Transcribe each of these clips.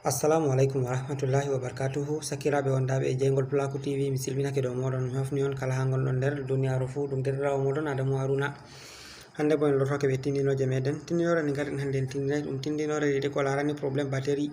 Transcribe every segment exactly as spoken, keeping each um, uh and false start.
Assalamu alaikum wa rahmatullahi wa barakatuhu. Sakiraaɓe wondaaɓe e jeyngol Pulaaku T V, mi silminake dow mooɗon, mi hofni on kala haa ngonɗon nder duniyaaru fuu. Ɗum deerɗiraawo mooɗon Adamu Haruna. Hannde bo en lortoke be tindinooje meɗen. Tindinoore nde ngaɗen hannde en tindinay ɗum tindinoore nde ko laarani problème batterie.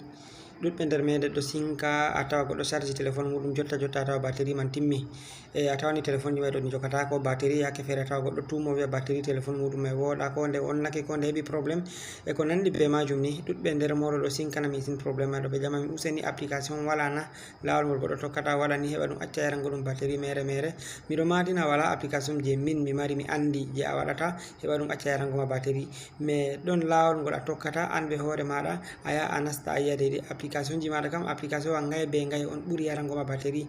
Ɗuɗɓe nder meɗen ɗo sinka a tawa goɗɗo charge téléphone muɗum jotta jotta a tawa batterie man timmi. E a tawani téléphone ji may ɗo ɗi jokataako batterie, yaake feere a tawa goɗɗo tuumo wi'a batterie téléphone muɗum may wooɗa, ko nde wonnake, ko nde heɓi problème e ko nandi be majum ni. Ɗuɗɓe nder mooɗon ɗo sinkana mi isin problème may ɗo, ɓe jama min useni application wala na, laawol ngol goɗɗo tokkata waɗa ni heɓa ɗum acca yarango ɗum batterie mere mere. Miɗo matina wala application je min mi mari mi andi je a waɗata heɓa ɗum acca yarango ma batterie. Mais ɗon laawol ngol a tokkata an be hoore maɗa, a yaha a nasta a yi'a deydey application ji maɗa kam, application wa ngaye be ngaye on ɓuri yarango ma batterie.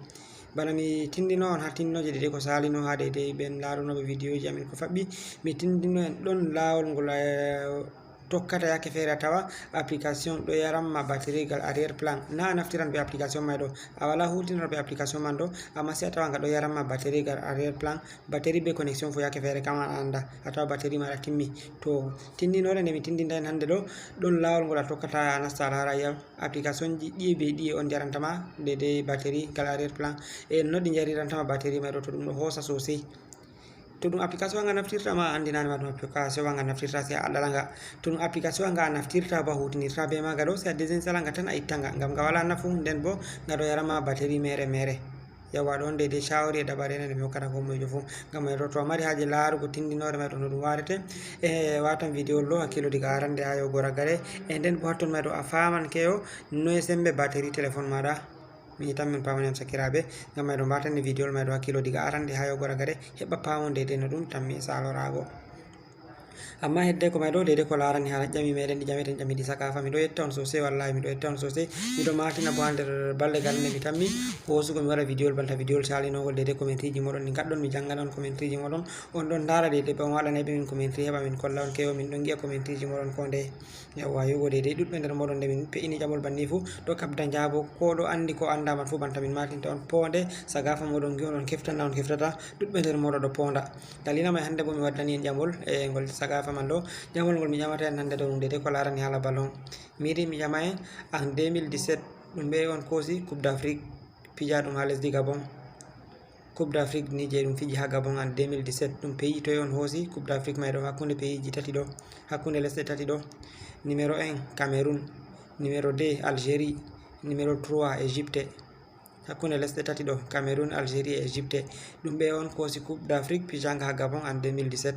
Bana mi tindino on ha tindinooje deydey ko salino ha deydey ɓen laarunoɓe vidéo ji amin ko faɓɓi, mi tindino en ɗon laawol ngol, eh, tokkata yaake feere a tawa application ɗo yaranma batterie gal arrière plan. Na a naftiran be application may ɗo, a wala hutinora be application man ɗo, amma si a tawa nga ɗo yaranma batterie gal arrière plan, batterie be connexion fo yaake feere kam a anda, a tawa batterie maɗa timmi. To tindinoore nde mi tindinta en hannde ɗo, ɗon laawol ngol a tokkata a nasta a laara a yi'a application ji ɗiye be ɗiye on jarantama deydey batterie gal arrière plan, e no ɗi jarirantama batterie may ɗo, to ɗum ɗo hoosa sosai. To ɗum application wa nga naftirta ma a andinani ma ɗum application wa nga naftirta, sai a aɗɗala nga. To ɗum application wa nga a naftirta ba hutinirta be maga ɗo, sai a désinstalla nga tan a itta nga, ngam nga wala nafu, nden bo nga ɗo yarama batterie mere mere. Yawwa, ɗon deydey shawari e dabare nde mi hokkata ko moyjo fuu. Ngam may ɗo to a mari haaje laarugo tindinoore may ɗo no ɗum warete, e watan vidéo ɗo hakkilo diga arande ha yahugo ragare, e nden bo hatton may ɗo a faman keyo noye sembe batterie téléphone maɗa. Mi yitan min pamani am sakiraaɓe, ngam may ɗo mbatani vidéo may ɗo hakkilo diga arande ha yahugo ragare, heɓa pamon deydey no ɗum tammi e salorago. Amma hedde ko may ɗo deydey ko laarani hala ƴami meɗen ɗi ƴameten ƴami ɗi sakafa, miɗo yetta on sosai, wallahi miɗo yetta on sosai. Miɗo matina bo ha nder balɗe gaɗa nde mi tammi hosugo mi waɗa vidéo banta vidéo salinogol deydey commentaire ji moɗon ɗi gaɗɗon, mi jangana on commentaire ji moɗon. On ɗon ndara deydey ɓe on waɗanay ɓe min commentaire heɓa min kolla on kewo, min ɗon gi'a commentaire ji moɗon ko ndeye. Yawwa, yogo deydey ɗuɗɓe nder moɗon nde min pe'ini ƴamol banni fuu ɗo kabda njaabo ko ɗo andi ko anda man fuu banta min matinta on poonde sagafa moɗon ngi on ɗon keftana on keftata ɗuɗɓe nder moɗon ɗo poonda. Dalila may hannde bo mi waddani en ƴamol e ngol sagafa man ɗo. Ƴamol ngol mi ƴamata en hannde ɗo ɗum deydey ko laarani hala ballon. Mi yiɗi mi ƴama en en deux mille dix-sept ɗum ɓe on koosi Coupe d'Afrique pijaɗum ha lesdi Gabon. Coupe d'Afrique ni je ɗum fiji ha Gabon en deux mille dix-sept, ɗum pays toye on hoosi Coupe d'Afrique may ɗo? Hakkunde pays ji tati ɗo, hakkunde lesɗe tati ɗo. Numéro un, Cameroun. Numéro deux, Algérie. Numéro trois, Égypte. Hakkunde lesɗe tati ɗo, Cameroun, Algérie e Égypte. Ɗum ɓe on koosi Coupe d'Afrique pijanga ha Gabon en deux mille dix-sept.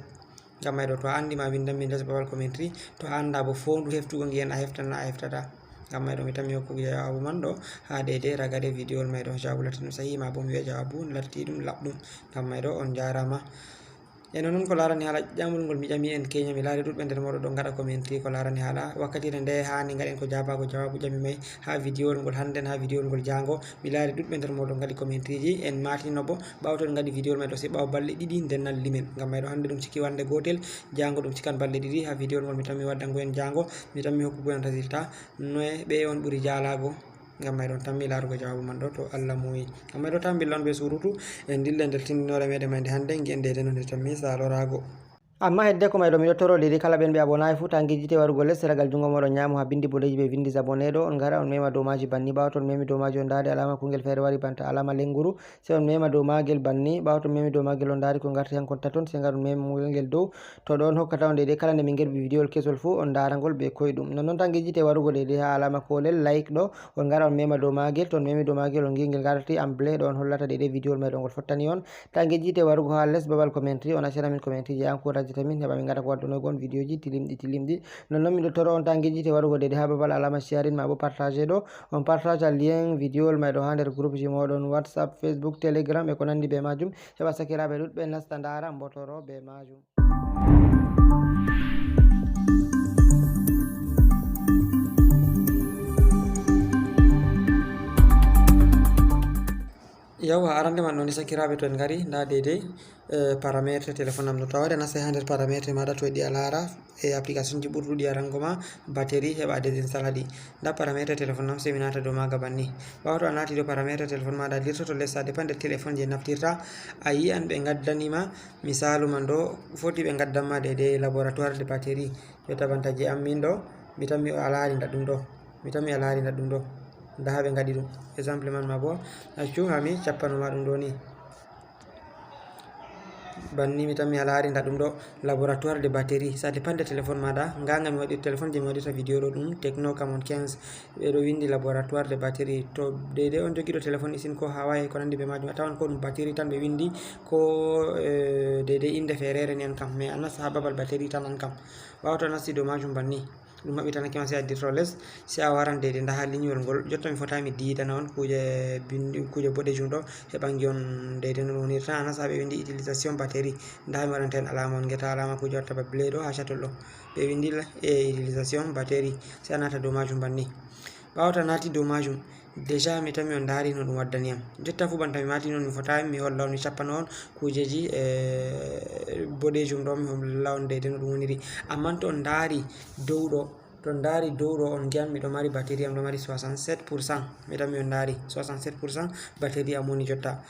Ngam may ɗo to a andi ma windan min les babal commentary, to a anda bo fondu heftugo ngi'en a heftana a heftata. Ngam may ɗo mi tammi hokkugo jawabu man ɗo ha deydey ragare vidéo may ɗo, jawabu latti ɗum sahihi ma bo mi wi'a jawabu latti ɗum laɓɗum. Ngam may ɗo on jarama. E non non ko larani hala ƴamol ngol mi ƴami en kenya, mi laari ɗuɗɓe nder moɗo ɗo ngaɗa commentary ko larani hala wakkatire nde hani ngaɗen ko jabago jawabu ƴami may ha vidéo ngol hannden ha vidéo ngol jango. Mi laari ɗuɗɓe nder moɗo ngaɗi commentary ji en matino bo ɓawto en ngaɗi vidéo may ɗo si ɓawo balɗe ɗiɗi nden nalli men. Ngam may ɗo hande ɗum ciki wande gotel, jango ɗum cikan balɗe ɗiɗi ha vidéo ngol mi tammi waddango en jango, mi tammi hokkugo en résultat noye ɓe on ɓuri jalago. Ngam may ɗon tammi laarugo jawaabu man ɗo to Allah muuyi. Ngam may ɗo tammi billon be surutu en dilla nder tindinoore meɗen may nde hande ngi'en deydey no nde tammi salorago. Amma hedde ko may ɗo miɗo toro deydey kala ɓen ɓe abonayi fuu ta ngejjite warugo les ragal jungo moɗon nyamo ha bindi boɗeji ɓe vindi abonné ɗo, on ngara on mema dow maji banni, ɓawo to on memi dow maji on ndaari alama kungel feere wari banta alama lenguru, sey on mema dow magel banni, ɓawo to on memi dow magel on ndaari ko ngarti hankon taton, sey ngar on mema ngel dow. To ɗon hokkata on deydey kala nde min ngerbi vidéowol kesol fuu on ndaara ngol be koyɗum. Nonnon tan ngejjite warugo deydey ha alama kolel like ɗo, on ngara on mema dow magel, to on memi dow magel on ngi ngel ngarti en bleu ɗo on hollata deydey vidéowol may ɗo ngol fottani on. Ta ngejjite warugo ha les babal commentary on accana min commentary je encourageta min heɓa min ngaɗa ko waddunoygo on vidéoji tilimɗi tilimɗi. Nonnon miɗo toro on ta ngejjite warugo deydey ha babal alama sharing ma bo partage ɗo, on partage lien vidéowol may ɗo ha nder groupe ji moɗon WhatsApp, Facebook, Telegram e ko nandi be majum. Heɓa sakiraaɓe ɗuɗɓe nasta ndaara mbotoro be majum. Yawwa, arande man ɗoni sakiraaɓe to en ngari nda deydey, eh, parametre téléphone am ɗo. To a wari a nasta ha nder parametre maɗa to yiɗi a laara e application ji ɓurɗuɗi yarango ma batterie heɓa a désinstalla ɗi. Nda parametre téléphone am sey mi nata dow maga banni. Ɓawo to a nati dow parametre téléphone maɗa a lirtoto les, ça dépend nder téléphone je naftirta. A yi'an ɓe ngaddani ma misalu man ɗo foti ɓe ngaddan ma deydey laboratoire de batterie. Jotta banta je am min ɗo mi tammi o alari nda ɗum ɗo. Mi tammi a laari nda ɗum ɗo. Nda ha ɓe ngaɗi ɗum. Exemple man ma bo, accu ha mi cappano ma ɗum ɗo ni. Banni mi tammi a laari nda ɗum ɗo, laboratoire de batterie. Ça dépend de téléphone maɗa. Nga nga mi waɗi téléphone je mi waɗirta vidéo ɗo ɗum Tecno Camon quinze. Ɓe ɗo windi laboratoire de batterie. To deydey on jogiɗo téléphone isin ko Hawaii ko nandi be majum, a tawan ko ɗum batterie tan ɓe windi ko, eh, deydey inde feerere ni an kam. Mais a nasta ha babal batterie tan an kam. Ɓawo to a nasti dow majum banni. Ɗum maɓɓitanake ma, sey a dirto les, sey a waran deydey nda ha linyol ngol. Jotta mi fotaay mi diidana on kuuje bindi, kuuje boɗejum ɗo, heɓa ngi'on deydey no ɗum wonirta. A nasta ɓe windi utilisation batterie. Nda mi waɗanta en alama on ngeta alama kuuje watta ba bleu ɗo ha chatol ɗo. Ɓe windi la, e utilisation batterie. Sey a nata dow majum banni. Ɓawo to a nati dow majum, déjà mi tammi on ndaari no ɗum waddani am. Jotta fu banta mi mati non mi fotaay mi holla on, mi cappano on kuujeji, eh, boɗejum ɗo, mi holla on deydey no ɗum woniri. Amman to on ndaari dow ɗo, to on ndaari dow ɗo, on ngi'an miɗo mari batterie am ɗo mari soixante-sept pour cent. Mi tammi on ndaari soixante-sept pour cent batterie am woni jotta.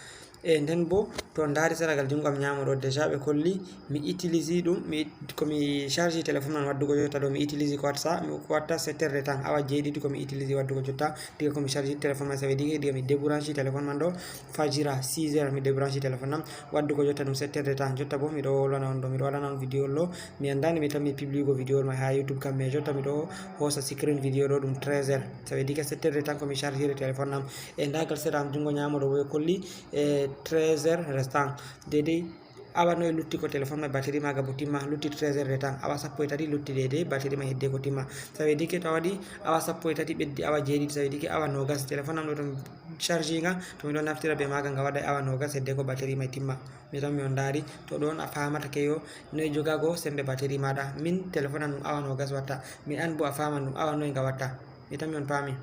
E nden bo, to on ndaari seragal jungo am nyaamo ɗo, déjà ɓe kolli mi utilisi ɗum, mi, ko mi charge téléphone man waddugo jotta ɗo, mi utilisi ko watta, ko watta sept heures de temps, awa jeeɗiɗi ko mi utilisi waddugo jotta, diga ko mi charge téléphone man, ça veut dire diga mi débranche téléphone man ɗo, fajira six heures mi débranche téléphone am, waddugo jotta ɗum sept heures de temps. Jotta bo miɗo wolwana on ɗo, miɗo waɗana on vidéo ɗo, mi anndaa nde mi tammi publigo vidéo ma ha YouTube kam, mais jotta miɗo hoosa screen vidéo ɗo ɗum treize heures, ça veut dire que sept heures de temps ko mi chargiri téléphone am. E ndagal seeɗa am jungo nyaamo ɗo bo ɓe kolli, e treize heures restant. Deydey awa noy lutti ko téléphone ma batterie maga bo timma, lutti treize heures de temps, awa sappo e tati lutti deydey batterie ma hedde ko timma. Ça veut dire que to a waɗi awa sappo e tati ɓeddi awa jeeɗiɗi, ça veut dire que awa nogas téléphone am ɗo to mi charge nga, to miɗo naftira be maga nga waɗay awa nogas hedde ko batterie ma timma. Mi tammi on ndaari, to ɗon a faamata keyo noy jogago sembe batterie maɗa. Min téléphone am ɗum awa nogas watta, mi an bo a faaman ɗum awa noy nga watta. Mi tammi on paami.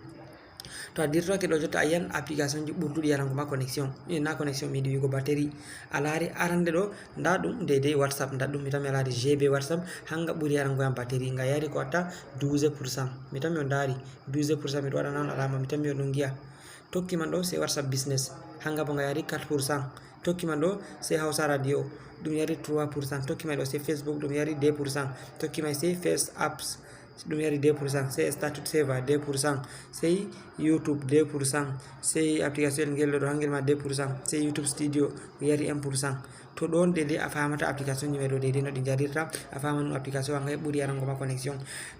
To a dirtoke ɗo jotta a yiyan application ji ɓurduɗi yarango ma connexion. Eh, na connexion mi yiɗi wi'ugo batterie. A laari arande ɗo, nda ɗum deydey WhatsApp, nda ɗum mi tammi a laari G B WhatsApp, hanga ɓuri yarango yam batterie, nga yari ko watta douze pour cent. Mi tammi on ndaari, douze pour cent miɗo waɗana on alama, mi tammi on ɗum ngi'a. Tokki man ɗo sey WhatsApp Business, hanga bo nga yari quatre pour cent. Tokki man ɗo sey Hausa Radio, ɗum yari trois pour cent. Tokki man ɗo sey Facebook, ɗum yari deux pour cent. Tokki man sey Face Apps, ɗum yari deux pour cent, sey Status Saver deux pour cent, sey YouTube deux pour cent, sey application ngel ɗo hangel ma deux pour cent, sey YouTube Studio yari un pour cent. To ɗon deydey a faamata application ji may ɗo deydey no ɗi jarirta, a faama ɗum application hanga ɓuri yarango ma connexion.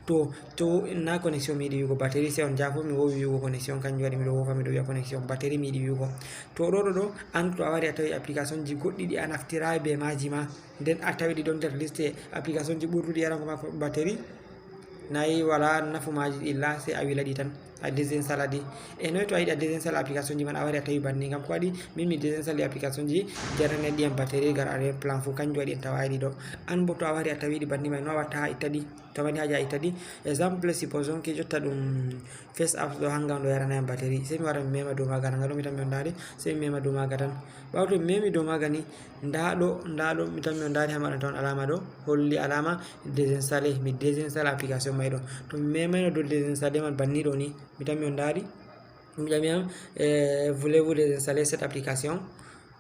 To, to na connexion mi yiɗi wi'ugo batterie, sey on jaafo mi wowi wi'ugo connexion, kanjum waɗi miɗo wofa miɗo wi'a connexion, batterie mi yiɗi wi'ugo. To ɗo ɗo ɗo, an to a wari a tawi application ji goɗɗi ɗi a naftiraay be maaji ma, nden a tawi ɗi ɗon nder liste application ji ɓurduɗi yarango ma batterie, nayi wala nafu maaji illa sey a wila ɗi tan, a désinstalla ɗi. E noy to a yiɗi a désinstalla application ji man a wari a tawi banni, ngam ko waɗi min mi désinstalla application ji jarane ɗi am batterie gar arrière plan fu, kanjum waɗi en tawaay ɗi ɗo. An bo to a wari a tawi ɗi banni may no a watta ha itta ɗi, to a mari haaje a itta ɗi. Exemple, supposons que jotta ɗum Face Apps ɗo hanga on ɗo yarana yam batterie. Sey mi wara mi mema dow maaga tan, nga ɗo mi tammi on ndaari, sey mi mema dow maaga tan. Ɓawo to mi memi dow maaga ni, nda ɗo, nda ɗo, mi tammi on ndaari ha mi waɗanta on alama ɗo, holli alama désinstaller, mi désinstaller application may ɗo. To mi memayno dow désinstaller man banni ɗo ni, mi tammi on ndaari, ɗum ƴami yam, eh, voulez-vous désinstaller cette application?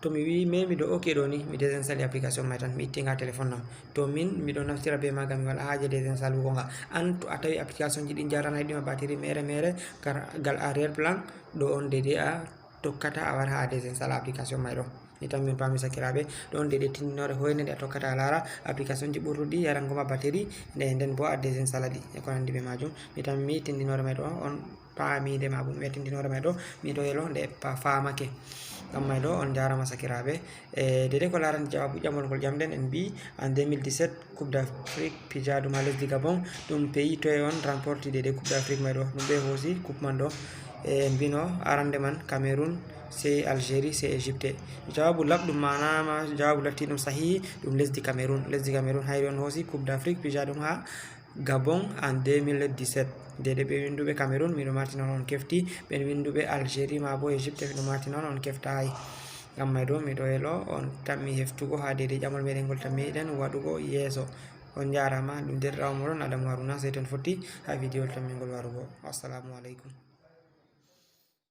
To mi wi memi dow OK ɗo ni, mi désinstaller application may tan, mi itti nga téléphone am. To min, miɗo naftira be maaga, mi wala haaje désinstallugo nga. An to a tawi application ji ɗin jaranay ɗi ma batterie mere mere, gar-, gal arrière plan, ɗo on deydey a tokkata a wara ha a désinstalla application may ɗo. Mi tammi on paami sakiraaɓe, ɗon deydey tindinoore hoyre nde a tokkata a laara application ji ɓurduɗi yarango ma batterie, nde nden bo a désinstalla ɗi e ko nandi be majum. Mi tammi tindinoore may ɗo on paami nde ma bo mi wi'a tindinoore may ɗo, miɗo yelo nde pa-, faamake. Ngam may ɗo on njaarama sakiraaɓe. E deydey ko laarani jawaabu ƴamol ngol ƴamɗen, en mbi en deux mille dix-sept Coupe d'Afrique pijaɗum ha lesdi Gabon, ɗum pays toye on remporti deydey Coupe d'Afrique may ɗo, ɗum ɓe hoosi coupe man ɗo. E en mbino arande man Cameroun, sey Algérie, sey Égypte. Jawaabu laɓɗum, maana ma jawaabu lattiɗum sahihi, ɗum lesdi Cameroun. Lesdi Cameroun hayri on hoosi Coupe d'Afrique pijaɗum ha Gabon en deux mille dix-sept. Deydey ɓe winduɓe Cameroun, miɗo martina on, on kefti. Ɓen winduɓe Algérie ma bo Égypte, miɗo martina on, on keftaay. Ngam may ɗo, miɗo yelo on tammi heftugo ha deydey ƴamol meɗen ngol tammiɗen waɗugo yeeso. On njaarama, ɗum deerɗiraawo moɗon Adamu Haruna, sey ton fotti ha video tammingol warugo. Assalamu aleykum.